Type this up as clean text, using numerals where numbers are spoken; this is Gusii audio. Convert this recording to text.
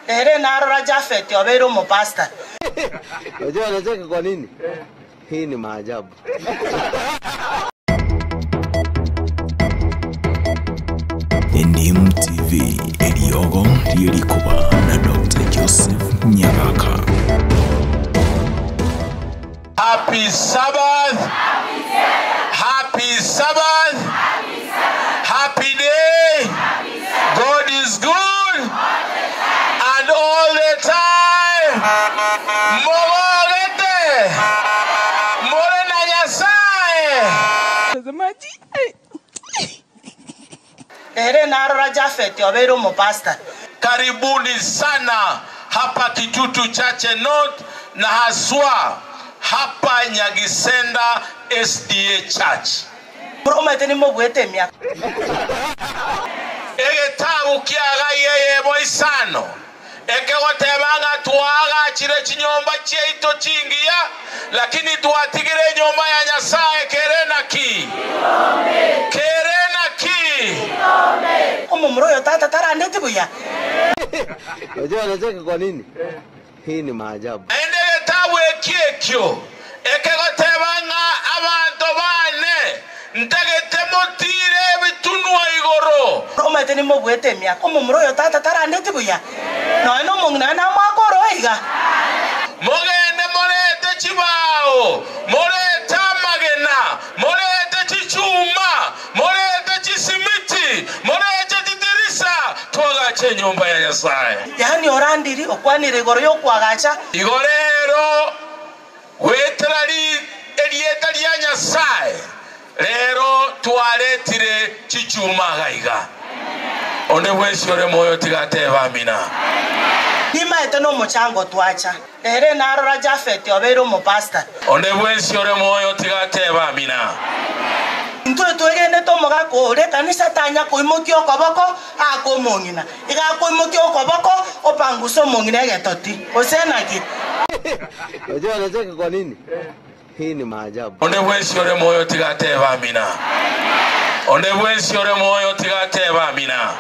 Ere narora Jafeti obeire omopastor. Unajua anacheka kwa nini? Hii ni maajabu. NM TV, eriogo rie rikuba na Doctor Joseph Nyagaka. Happy Sabbath. Happy Sabbath. Happy day. God is good. And all the time. Mogogete. More na Nyasaye. Ere narora Jafeti obeire omopastor. Karibuni sana hapa Kitutu Chache North na haswa hapa Nyagisenda SDA Church. Omanyete nimobuete emiaka. Egetabu kiagai eyemo isano ekegoteba ng'a twaagachire chinyomba chiaito chingiya, lakini twatigire enyomba ya Nyasae kere naki? Kere naki? Omomura oyo tata tarandeti buya. Unajua anacheka kwa nini? Hii ni maajabu. Naende egetabu ekio ekio ekegoteba ng'a abanto baane ntagete motiire ebitunwa igoro. Omanyete nimobuete emiaka. Omomura oyo tata tarandeti buya. Nonya nomong'ina oye namoake oroe iga. Mogende morete chibao, morete amagena, morete chichuma, morete chisimiti, morete chitirisa, twagache enyomba ya Nyasae. Yaani orandiri okwanire igoro y'okwagacha. Igo rero goetera erieta ria Nyasae, rero twaretire chichuma iga iga. Onde bwensi ore moyo tiga atebe amina. Nimaete nomochango twacha. Ere narora Jafeti obeire omopastor. Onde bwensi ore moyo tiga atebe amina. Intwe twegenete omogaka ore ekanisa tanya koimokia okoboko aake omong'ina. Iga akoimokia okoboko opangusa omong'ina egetoti. Gose naki? Unajua anacheka kwa nini? Hii ni maajabu. Onde bwensi ore moyo tiga atebe amina. Onde bwensi ore moyo tiga atebe amina.